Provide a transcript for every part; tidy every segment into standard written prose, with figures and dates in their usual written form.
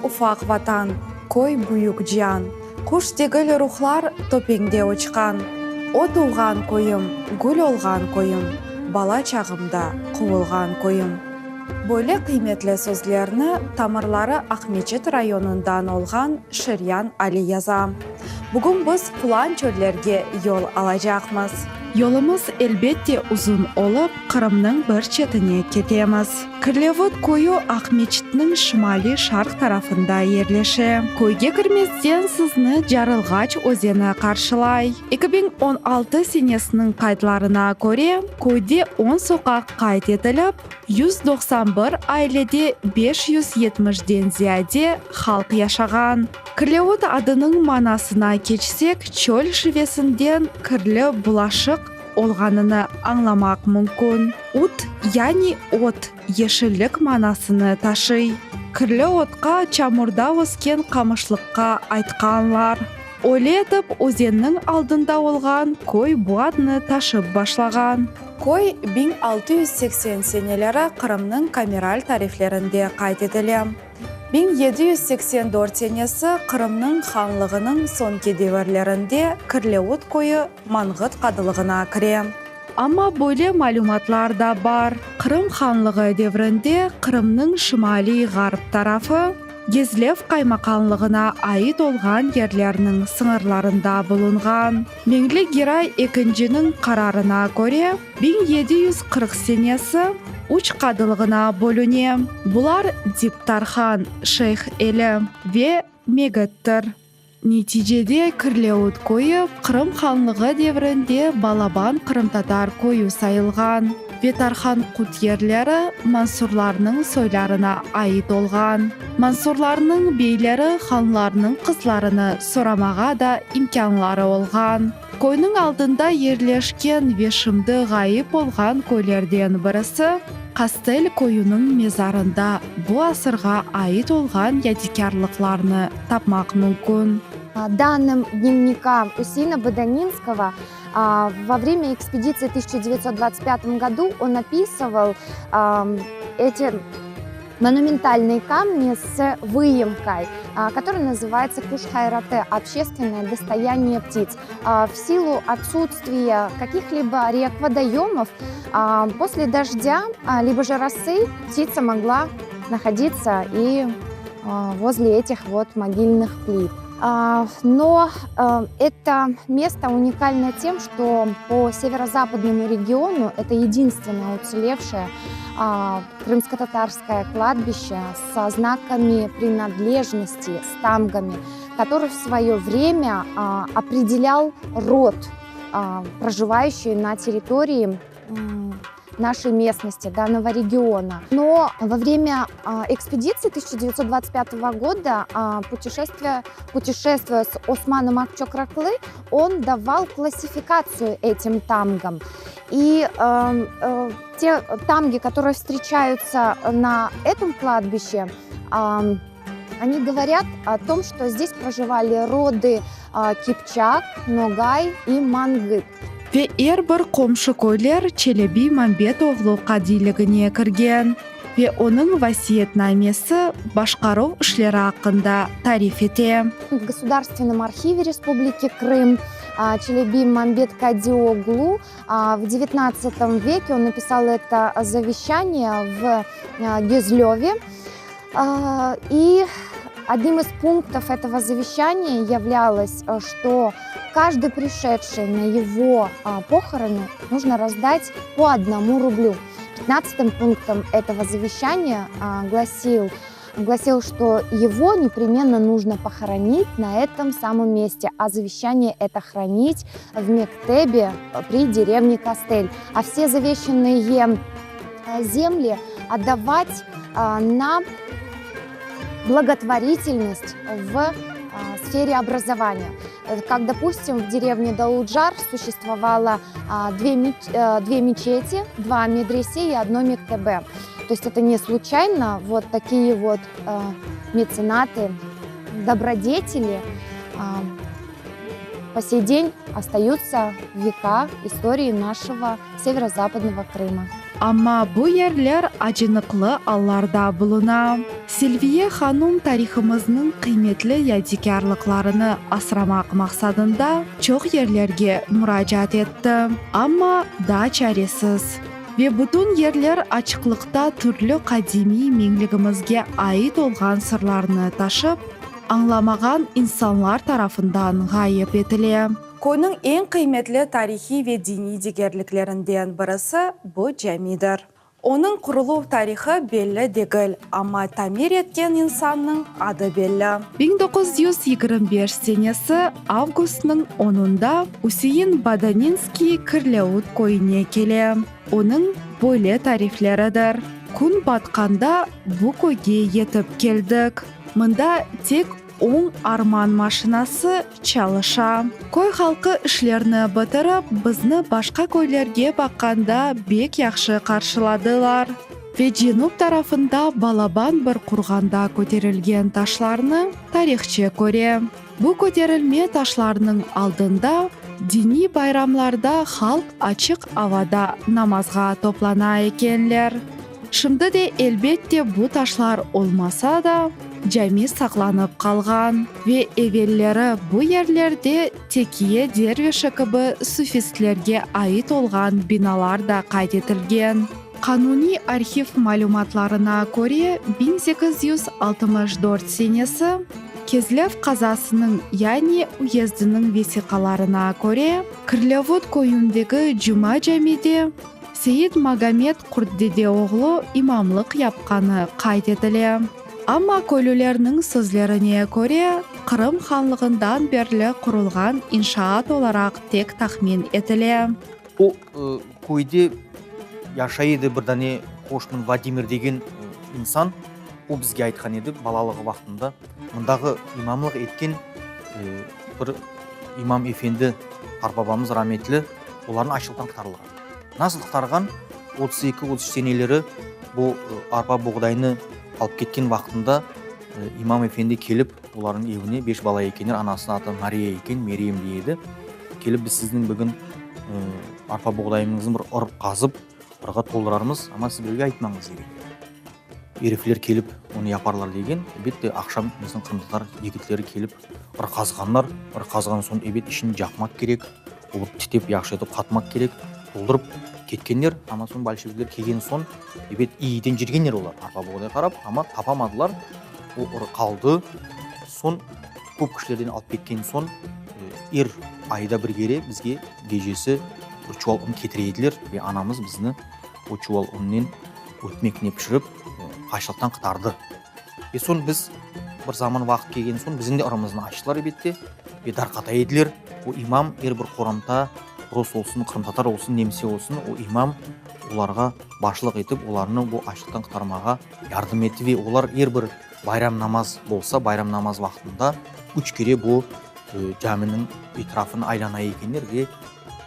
ufaq Vatan, köy büyük cian, Quş degil ruhlar töpeñde uçqan. O tuvğan köyüm, gül olğan köyüm, Bala çağımda quvulğan köyüm. Böyle qıymetli sözlerni tamırları Aqmeçit rayonından olğan Şeryan Ali yaza. Bugün biz qulan çöllerge yol alacaqmız. Yolumız, elbette, uzun olıp, Qırımnıñ bir çetine ketemiz. Kirlevut köyü Aqmeçitniñ şimaliy-şarq tarafında yerleşe. Köyge kirmezden sizni Carılğaç özeni qarşılay. 2016 senesiniñ qaydlarına köre, köyde on soqaq qayd etilip, 191 ailede 570 den ziyade halq yaşağan. Kirlevut adınıñ manasına keçsek, çöl şivesinden kirli, bulaşıq olğanını añlamaq mümkün. Ut, yani ot, yeşillik manasını taşıy. Kirli otqa çamurda ösken qamışlıqqa aytqanlar. Öyle etip, özenniñ aldında olğan köy bu adnı taşıp başlağan. Köy 1680 seneleri Qırımnıñ kameral tariflerinde qayd etile. 1784 senesi Qırımnıñ hanlığınıñ soñki devirlerinde Kirleut köyü Manğıt qadılığına kire. Amma böyle malümatlar da bar, Qırım hanlığı devrinde Qırımnıñ şimaliy-ğarp tarafı Gezlev qaymaqanlığına ait olğan yerlerniñ sıñırlarında bulunğan. Meñli Giray ekinciniñ qararına köre, 1740 senesi üç qadılığına bölüne, bular Dip Tarhan, Şeyh Eli ve Megittir. Neticede Kirleut köyü Qırım hanlığı devrinde balaban qırımtatar köyü sayılğan ve Tarhan Qut yerleri Mansurlarnıñ soylarına ait olğan. Mansurlarnıñ beyleri hanlarnıñ qızlarını soramağa da imkânları olğan. Köyniñ aldında yerleşken ve şimdi ğayıp olğan köylerden birisi, Kastel köyüniñ mezarında bu asırğa ait olğan yadikârlıqlarnı tapmaq mümkün. Danım dnevnika Üseina Bodaninskogo, vo vremya ekspeditsiyi 1925 godu on opisoval eti monumentalnıye kamni s vıemkoy, kotorıy nazıvayetsya Kuş hayratı, obşestvennoye dostoyaniye ptits. V silu otsutstviya kakih-libo rek, vodoemov, posle dojdya libo je rosı ptitsa mogla nahoditsya i vozle etih vot mogilnyh plit. No eto mesto unikalno tem, çto po severo-zapadnomu regionu eto edinstvennoye utselevşeye krımskotatarskoye kladbişçe so znakami prinadlejnosti, s tamgami, kotorıy v svoye vremya opredelyal rod, projivaüşiy na territoriyi našey mestnosti, dannogo regiona. No vo vremya ekspeditsiyi 1925 goda putişestviya, putişestvuya s Osmanom Akçokraklı, on daval klassifikatsiyu etim tamgam. I te tamgi, kotorıye vstreçayutsya na etom kladbişçe, oni govorât o tom, çto zdes projivali rodı Kipçak, Nogay i Mangıt. Ve er bir qomşu köyler Çelebi Mambet oğlu qadiyligine kirgen ve onıñ vasiyetnamesi başqaruv işleri aqqında tarif ete. V Gosudarstvennom arhive Respubliki Krım Çelebi Mambet Kadioglu v devyatnadtsatom veke on napisal eto zaveşçaniye v Gezlöve i odnim iz punktov etogo zaveşçaniya yavlâlos, çto každıy prişedşiy na ego pohorony nujno razdat po odnomu rublü. Pyatnadtsatım punktom etogo zaveşçaniya glasil, glasil, çto ego nepremenno nujno pohoronit na etom samom meste, a zaveşçaniye eto hranit v mektebe pri derevne Kastel, a vse zaveşçennıye zemli otdavat na blagotvoritelnost v sfere obrazovaniya. Kak, dopustim, v derevne Daulджар suşestvovalo dve meçeti, dva medrese i odno mektebe. To est eto ne sluçayno, vot takiye vot metsenatı, dobrodeteli po sey den ostayutsa v veka istorii našego severo-zapadnogo Krıma. Amma bu yerler acınıqlı allarda buluna. Selviye hanum tarihımıznıñ qıymetli yadikârlıqlarını asramaq maqsadında çoq yerlerge muracaat etti, amma daa çaresiz. Ve bütün yerler açıqlıqta türlü qadimiy meñligimizge ait olğan sırlarnı taşıp, añlamağan insanlar tarafından ğayıp etile. Köyniñ eñ qıymetli tarihiy ve diniy degerliklerinden birisi bu camidir. Onıñ quruluv tarihı belli degil, amma tamir etken insannıñ adı belli. 1925 senesi avgustnıñ onunda Üsein Badaninskiy Kirleut köyüne kele. Onıñ böyle tarifleridir, Kün batqanda bu köyge yetip keldik. Mında tek Oñ arman maşinası çalışa. Köy halqı işlerni bitirip, bizni başqa köylerge baqqanda bek yahşı qarşıladılar. Ve cenüp tarafında balaban bir qurğanda köterilgen taşlarnı tarihçı köre. Bu köterilme taşlarnıñ aldında diniy bayramlarda halq açıq avada namazğa toplana ekenler. Şimdi de, elbette, bu taşlar olmasa da, cami saqlanıp qalğan ve evelleri bu yerlerde tekiye dervişi kibi sufistlerge ait olğan binalar da qayd etilgen. Qanuniy arhiv malümatlarına köre, 1864 senesi Kezlev qazasınıñ, yani uyezdiniñ vesiqalarına köre, Kirlevut köyündeki Cuma camide Seyit Magomed Qurtdedeoğlu imamlıq yapqanı qayd etile. Amma köylülerniñ sözlerine köre, Qırım hanlığından berli qurulğan inşaat olaraq tek tahmin etile. O köyde yaşay edi bir dane Koşmın Vladimir degen insan. O bizge aytqan edi, balalığı vaqtında mındağı imamlıq etken bir imam efendi, qartbabamız rametli, olarnı açlıqtan qurtarılğan. Nasıl qurtarğan? 32, 33 seneleri bu arpa boğdaynı alıp ketken vaqtında imam efendi kelip olarnıñ evine, beş bala ekenler, anasınıñ atı Mariya eken, Meryem dey edi, kelip biz sizniñ bugün arpa boğdayıñıznı bir ır qazıp, ırğa toldurarmız, amma siz birevge aytmañız degen. Erifler kelip onı yaparlar degen, elbette, aqşam bizim qırımtatar yigitleri kelip ır qazğanlar. Ir qazğan soñ, ebet, işini caqmaq kerek, olıp titep yahşı etip qatmaq kerek. Toldurıp ketkenler, amma soñ bolşevikler kelgen soñ, ebet, iyiden cürgenler olar, arpa-buğday qarap, amma tapamadılar, o ır qaldı. Soñ köp kişilerden alıp ketken soñ, er ayda bir kere bizge gecesi bir çuval un ketire ediler ve anamız bizni o çuval unnen ötmekni pişirip, açlıqtan qurtardı. Ve soñ biz, bir zaman vaqıt kelgen soñ, bizim de ırımıznı açtılar, elbette, ve darqata ediler. O imam er bir qoranta, rus olsun, qırımtatar olsun, nemse olsun, o imam olarğa başlıq etip, olarnı bu açlıqtan qurtarmağa yardım etti. Ve olar er bir bayram namaz bolsa, bayram namaz vaqtında üç kere bu caminiñ etrafını aylana ekenler ve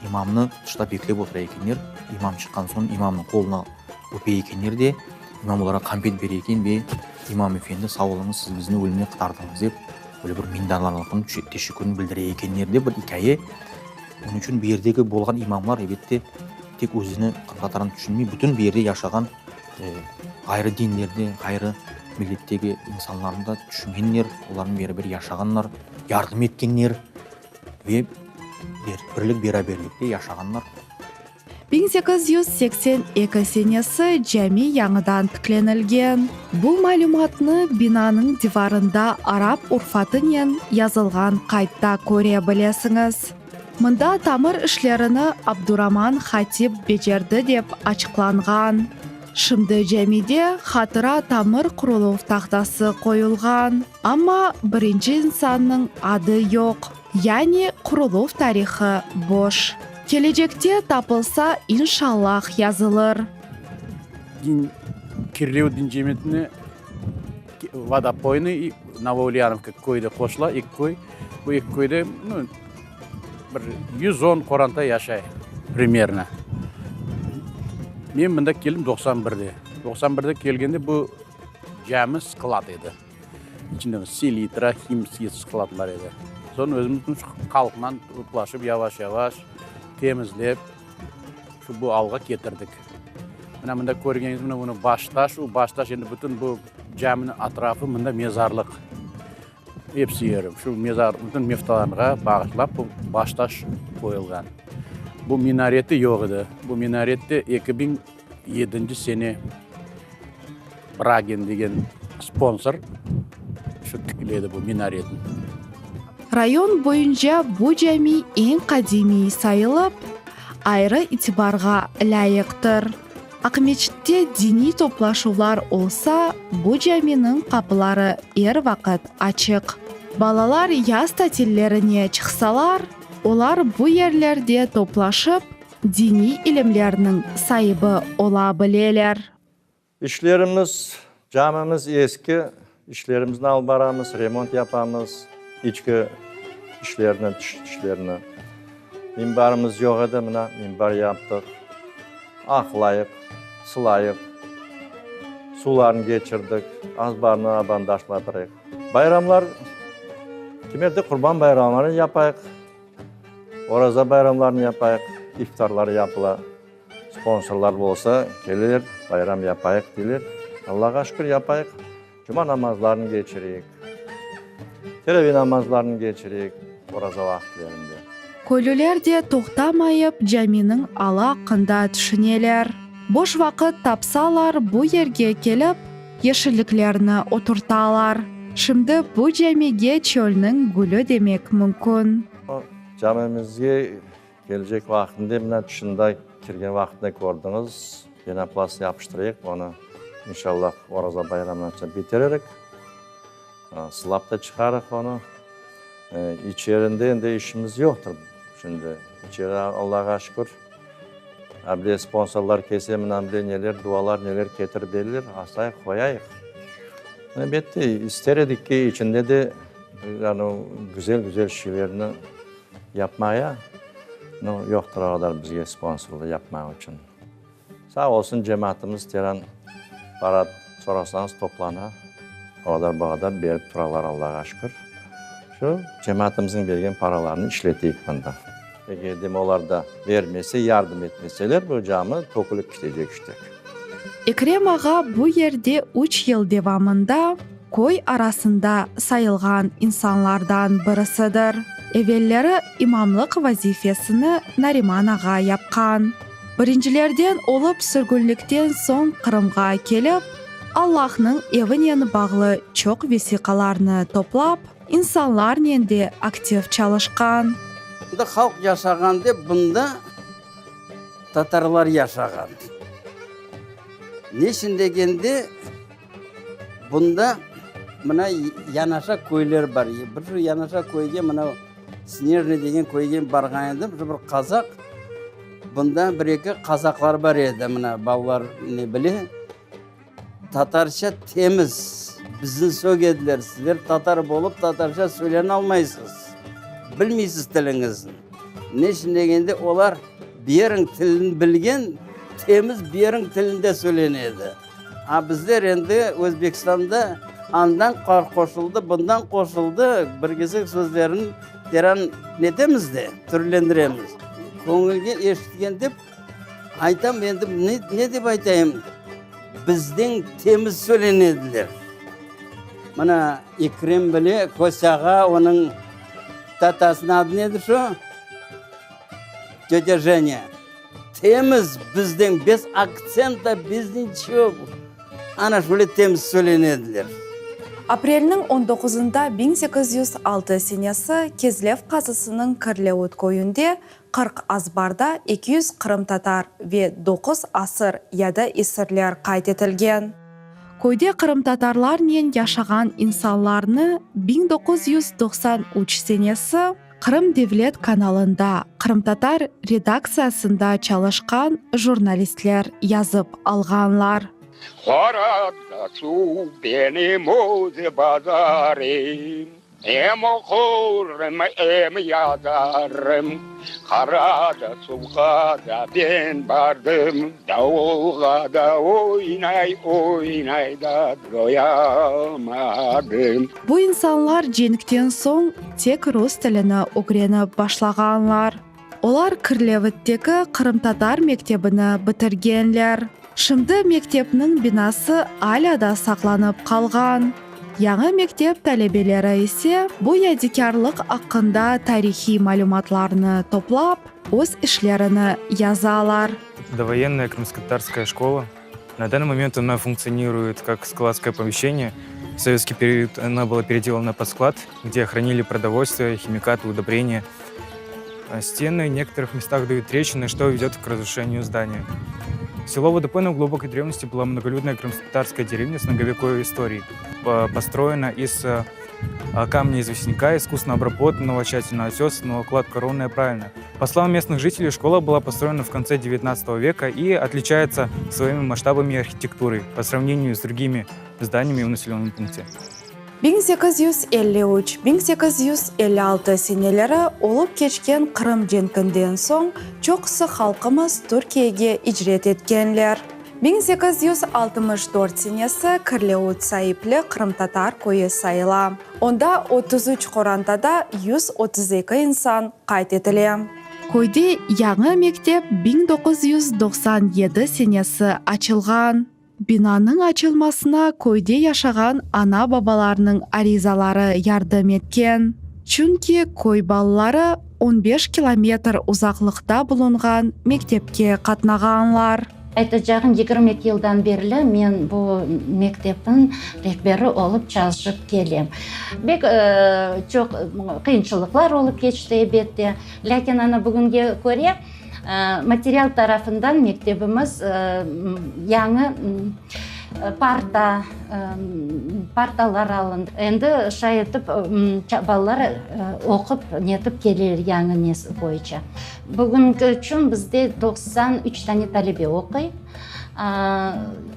İmamnı tışta beklep otura ekenler. İmam çıqqan soñ imamnıñ qoluna öpe ekenler de, imam olarğa qampet bere eken ve, İmam efendi, sağ oluñız, siz bizni ölümden qurtardıñız, dep, böyle bir minnetdarlıqnı, teşekkürni bildire ekenler, dep bir ikâye. Onıñ içün bu yerdeki bolğan imamlar, elbette, tek özüni, qırımtatarını tüşünmey, bütün bu yerde yaşağan ğayrı dinlerde, ğayrı milletteki insanlarnı da tüşüngenler, olarnen beraber yaşağanlar, yardım etkenler. Ve birlik-beraberlikte yaşağanlar. 1882 senesi cami yañıdan tiklenilgen. Bu malümatnı binanıñ divarında arap urfatınen yazılğan qaydda köre bilesiñiz. Mında tamir işlerini Abduraman Hatip becerdi dep açıqlanğan. Şimdi camide hatıra tamir quruluv tahtası qoyulğan. Amma birinci insannıñ adı yoq, yani quruluv tarihı boş. Kelecekte tapılsa, inşallah yazılır. Din, Kirlev din cemiyetine Vodopoynıy i Novoulyanovka köyü de qoşula, eki köy. Bu eki köyde, nu, bir 110 qoranta yaşay, primerno. Men mında keldim 91-de. 91-de kelgende bu cami sklad edi. İçinde selitra, himskiy skladlar edi. Soñ özümizniñ şu halqnan toplaşıp yavaş-yavaş temizlep şu bu alğa ketirdik. Mına mında körgeniñiz mına bunı baştaş, o baştaş endi bütün bu. Caminiñ atrafı mında mezarlıq. Episi yeri şu mezar, bütün meftalarğa bağışlap bu baştaş qoyulğan. Bu minareti yoq edi. Bu minaret de 2007 sene Bragin degen sponsor şu tikledi bu minaretni. Rayon boyunca bu cami eñ qadimiy sayılıp, ayrı itibarğa lâyıqtır. Aqmeçitte diniy toplaşuvlar olsa, bu caminiñ qapıları er vaqıt açıq. Balalar yaz tatillerine çıqsalar, olar bu yerlerde toplaşıp, diniy ilimlerniñ saibi ola bileler. İşlerimiz, camimiz eski, işlerimizni alıp baramız, remont yapamız, içki işlerni, tış işlerni. Minbarımız yoq edi, mına minbar yaptıq. Aqlayıq, sılayıq, suvlarnı keçirdik, azbarnı abandaşlatırıq. Bayramlar, kimerde Qurban bayramlarını yapayıq, Oraza bayramlarını yapayıq, iftarlar yapıla. Sponsorlar bolsa, keleler, bayram yapayıq deyler. Allağa şükür, yapayıq. Cuma namazlarını keçireyik, teravi namazlarını keçireyik oraza vaqıtlerinde. Köylüler de toqtamayıp caminiñ alı aqqında tüşüneler. Boş vaqıt tapsalar, bu yerge kelip, yeşilliklerni oturtalar. Şimdi bu camige çölniñ gülü demek mümkün. Camimizge Kelecek vaqtında, mına tışında kirgen vaqtında kördiñiz, penoplast yapıştırayıq, onı inşallah Oraza bayramından soñ bitiririk, sılap da çıqarıq onı. İçerinde endi işimiz yoqtır şimdi, içeri Allağa şükür, able sponsorlar kelse, mına bile neler, dualar neler ketirip berirler, asayıq, qoyayıq. Elbette, ister edik ki, içinde de yani güzel-güzel şeylerni Yapmaya, no, yoqtır o qadar bizge sponsorlı yapmaq içün. Sağ olsun cemaatımız teran para sorasañız toplana, o qadar bu qadar berip turalar Allağa şükür. Şu cemaatımıznıñ bergen paralarını işleteyik mında. Eger dem olar da bermese, yardım etmeseler, bu cami tökülip kitecek işte. Ekrem ağa bu yerde üç yıl devamında köy arasında sayılğan insanlardan birisidir. Evelleri imamlıq vazifesini Nariman ağa yapqan. Birincilerden olıp sürgünlikten soñ Qırımğa kelip, Allahnıñ evinen bağlı çoq vesiqalarnı toplap, insanlarnen de aktiv çalışqan. Bunda halq yaşağan dep, bunda tatarlar yaşağan. Neçün degende, Bunda mına yanaşa köyler bar. Bir şu yanaşa köyge mına Snežnıy degen köyge barğan edim. Şu bir qazaq, bunda bir-eki qazaqlar bar edi, mına balalar ne bile. Tatarça temiz, bizni sögediler, sizler tatar bolıp tatarça söylenalmaysız, bilmeysiz tiliñizni. Neçün degende, olar beriñ tilini bilgen, temiz beriñ tilinde söylenedi. A bizler endi Özbekistanda andan qoşuldı, bundan qoşuldı, bir kesek sözlerini teran netemiz de, türlendiremiz. Köñülge eşitken dep aytam, endi ne dep aytayım, bizden temiz söylenediler. Mına Ekrem bile, Kostâ ağa, onıñ tatasınıñ adı nedir şu? Tötâ Jenya. Temiz bizden, bez aktsenta, bez niçego. Ana şöyle temiz söylenediler. Aprelniñ on doquzında 1806 senesi Kezlev qazasınıñ Kirleut köyünde 40 azbarda 200 qırımtatar ve doquz asır ya da esirler qayd etilgen. Köyde qırımtatarlarnen yaşağan insanlarnı 1993 senesi Qırım devlet kanalında qırımtatar redaktsiyasında çalışqan jurnalistler yazıp alğanlar. Qara suv benim öz bazarım, Em oqurım, em yazarım. Qara suvğa da ben bardım, Davulğa da oynay, oynay da doyalmadım. Bu insanlar cenkten soñ tek rus tilini ögrenip başlağanlar. Olar Kirlevitteki qırımtatar mektebini bitirgenler. Şimdi mektepniñ binası alâ da saqlanıp qalğan. Yañı mektep talebeleri ise bu yadikârlıq aqqında tarihiy malümatlarnı toplap, öz işlerini yazalar. Довоенная крымскотатарская школа. На данный момент она функционирует как складское помещение. В советский период она была переделана под склад, где хранили продовольствие, химикаты, удобрения. Стены в некоторых местах дают трещины, что ведет к разрушению здания. Село Водопойно в глубокой древности была многолюдная крымско-татарская деревня с многовековой историей. Построена из э, камня известняка, искусно обработанного, тщательно отесанного, кладка ровная и правильная. По словам местных жителей, школа была построена в конце XIX века и отличается своими масштабами и архитектурой по сравнению с другими зданиями в населенном пункте. 1853, 1856 seneleri olıp keçken Qırım cenkinden soñ çoqusı halqımız Türkiyege icret etkenler. 1864 senesi Kirleut saipli qırımtatar köyü sayıla. Onda 33 qorantada 132 insan qayd etile. Köyde yañı mektep 1997 senesi açılğan. Binanıñ açılmasına köyde yaşağan ana-babalarnıñ arizaları yardım etken, çünki köy balaları on beş kilometr uzaqlıqta bulunğan mektepke qatnağanlar. Aytacağım, 22 yıldan berli men bu mektepniñ rehberi olıp çalışıp kelem. Bek çoq qıyınçılıqlar olıp keçti, ebette, lâkin ana bugünge köre, Material tarafından mektebimiz yañı parta, partalar alındı. Endi şay etip balalar oqup, netip keleler yañı nesil boyunca. Bugünki içün bizde 93 dane talebe oquy,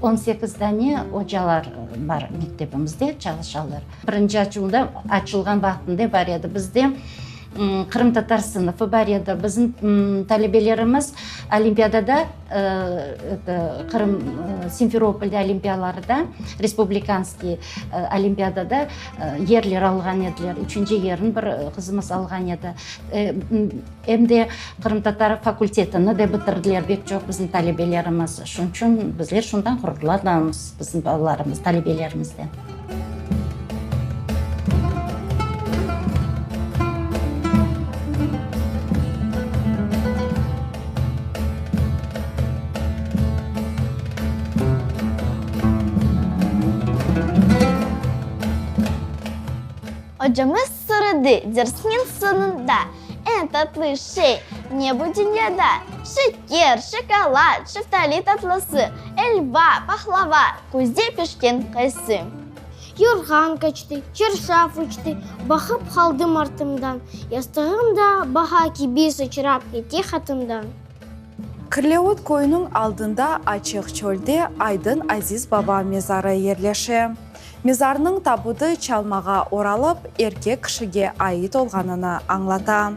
18 dane ocalar bar mektebimizde çalışalar. Birinci açıluvda, açılğan vaqtında bar edi bizde. Qırımtatar sınıfı bar edi. Bizim talebelerimiz olimpiadada, Qırım, Simferopolde olimpialarda, respublikanskiy olimpiadada yerler alğan ediler. Üçünci yerini bir qızımız alğan edi. Em de qırımtatar fakultetini de bitirdiler bek çoq bizim talebelerimiz. Şunıñ içün bizler şundan ğururlanamız bizim balalarımız, talebelerimizden. Ocamız soradı dersniñ soñunda, Eñ tatlı şey ne bu dünyada? Şeker, şokolad, şeftali tatlısı, Elva, pahlava, küzde pişken qaysı. Yorğan qaçtı, çarşaf uçtı, Baqıp qaldım artımdan, Yastığım da baha kibi sıçrap kete qatımdan. Kirleut köyüniñ aldında açıq çölde Aydın Aziz baba mezarı yerleşe. Mezarnıñ tabutı çalmağa oralıp, erkek kişige ait olğanını añlata.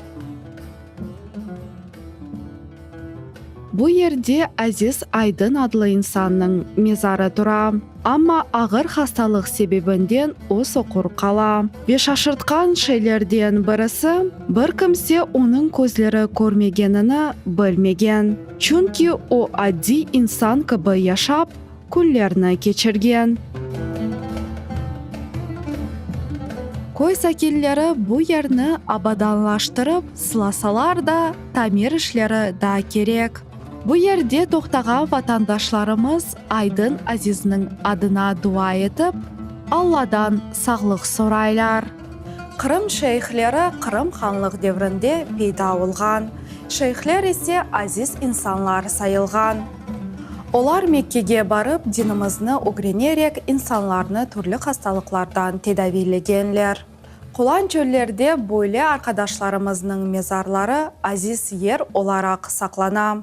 Bu yerde Aziz Aydın adlı insannıñ mezarı tura, amma ağır hastalıq sebebinden o soqur qala. Ve şaşırtqan şeylerden birisi, bir kimse onıñ közleri körmegenini bilmegen, çünki o addiy insan kibi yaşap, künlerni keçirgen. Köy sakinleri bu yerni abadanlaştırıp sılasalar da, tamir işleri daa kerek. Bu yerde toqtağan vatandaşlarımız Aydın Azizniñ adına dua etip, Alladan sağlıq soraylar. Qırım şeyhleri Qırım hanlıq devrinde peyda olğan. Şeyhler ise aziz insanlar sayılğan. Olar Mekkege barıp, dinimizni ögrenerek, insanlarnı türlü hastalıqlardan tedaviylegenler. Qulan çöllerde böyle arqadaşlarımıznıñ mezarları aziz yer olaraq saqlana.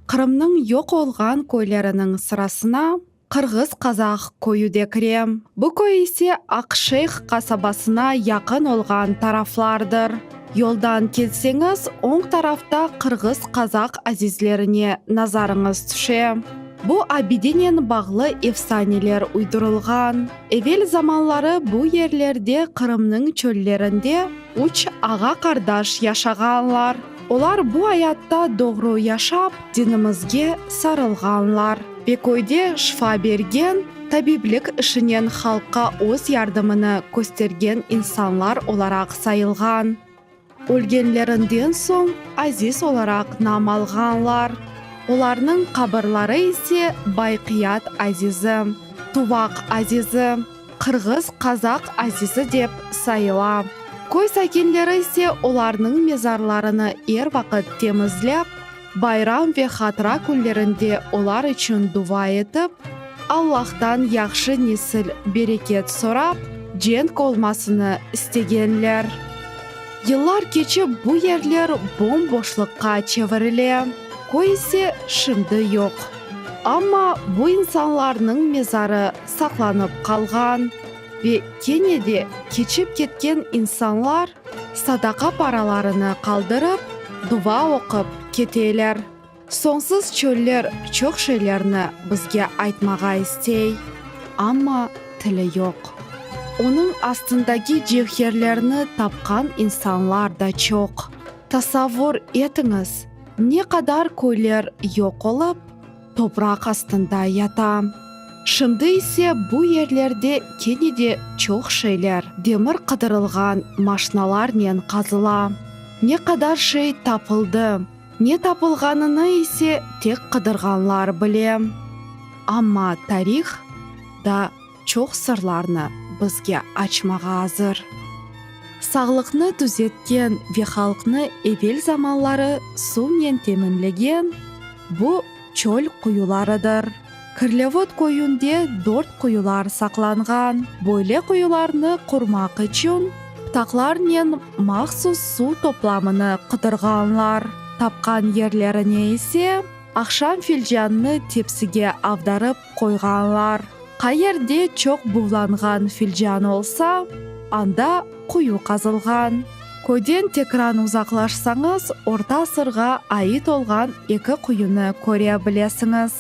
Qırımnıñ yoq olğan köyleriniñ sırasına Qırğız Qazaq köyü de kire. Bu köy ise Aqşeyh qasabasına yaqın olğan taraflardır. Yoldan kelseñiz, oñ tarafta Qırğız Qazaq azizlerine nazarıñız tüşe. Bu abidenen bağlı efsaneler uydurılğan. Evel zamanları bu yerlerde Qırımnıñ çöllerinde üç ağa-qardaş yaşağanlar. Olar bu ayatta doğru yaşap, dinimizge sarılğanlar. Ve köyde şifa bergen, tabiblik işinen halqqa öz yardımını köstergen insanlar olaraq sayılğan. Ölgenlerinden soñ aziz olaraq nam alğanlar. Olarnıñ qabırları ise Bayqıyat azizi, Tuvaq azizi, Qırğız qazaq azizi dep sayıla. Köy sakinleri ise olarnıñ mezarlarını er vaqıt temizlep, bayram ve hatıra künlerinde olar içün dua etip, Allahtan yahşı nesil, bereket sorap, cenk olmasını istegenler. Yıllar keçip bu yerler bom-boşluqqa çevirile, köy ise şimdi yoq. Amma bu insanlarnıñ mezarı saqlanıp qalğan ve kene de keçip ketken insanlar sadaqa paralarını qaldırıp, dua oqup keteler. Soñsuz çöller çoq şeylerni bizge aytmağa istey, amma tili yoq. Onıñ astındaki cevherlerni tapqan insanlar da çoq. Tasavvur etiñiz, ne qadar köyler yoq olıp, topraq astında yata. Şimdi ise bu yerlerde kene de çoq şeyler demir qıdırılğan maşnalarnen qazıla. Ne qadar şey tapıldı, ne tapılğanını ise tek qıdırğanlar bile. Amma tarih da çoq sırlarnı bizge açmağa azır. Sağlıqnı tüzetken ve halqnı evel zamanları suvnen teminlegen bu çöl quyularıdır. Kirlevot köyünde dört quyular saqlanğan. Böyle quyularnı qurmaq içün pıtaqlarnen mahsus suv toplamını qıdırğanlar. Tapqan yerlerine ise aqşam filcannı tepsige avdarıp qoyğanlar. Qayerde çoq buvlanğan filcan olsa, anda quyu qazılğan. Köyden tekran uzaqlaşsañız, orta asırğa ait olğan eki quyunı köre bilesiñiz.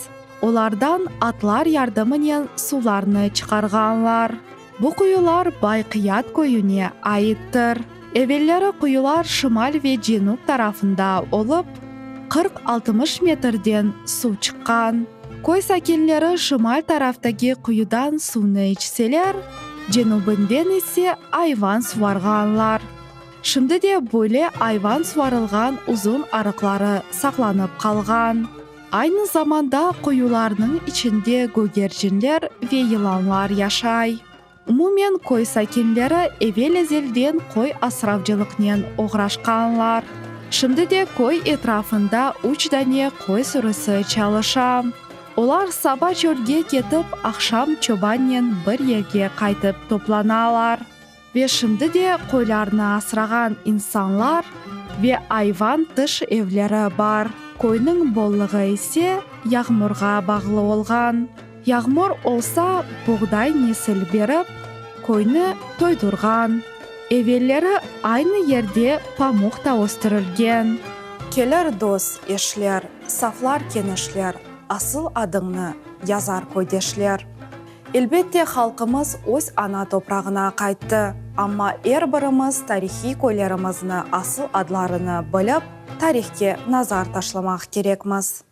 Olardan atlar yardımınen suvlarnı çıqarğanlar. Bu quyular Bayqıyat köyüne aittir. Evelleri quyular şimal ve cenüp tarafında olıp, 40-60 metrden suv çıqqan. Köy sakinleri şimal taraftaki quyudan suvnı içseler, cenübinden ise ayvan suvarğanlar. Şimdi de böyle ayvan suvarılğan uzun arıqları saqlanıp qalğan. Aynı zamanda quyularnıñ içinde gögercinler ve yılanlar yaşay. Umumen köy sakinleri evel-ezelden qoy asravcılıqnen oğraşqanlar. Şimdi de köy etrafında üç dane qoy sürüsi çalışa. Olar saba çölge ketip, aqşam çobannen bir yerge qaytıp toplanalar. Ve şimdi de qoylarnı asrağan insanlar ve ayvan tış evleri bar. Köyniñ bolluğı ise yağmurğa bağlı olğan. Yağmur olsa, buğday nesil berip, köyni toydurğan. Evelleri aynı yerde pamuq da östürilgen. Kelir dost, eşler, saflar kenişler, asıl adıñnı yazar köydeşler. Elbette, halqımız öz ana toprağına qayttı, amma er birimiz tarihiy köylerimizni asıl adlarını bilip, tarihke nazar taşlamaq kerekmiz.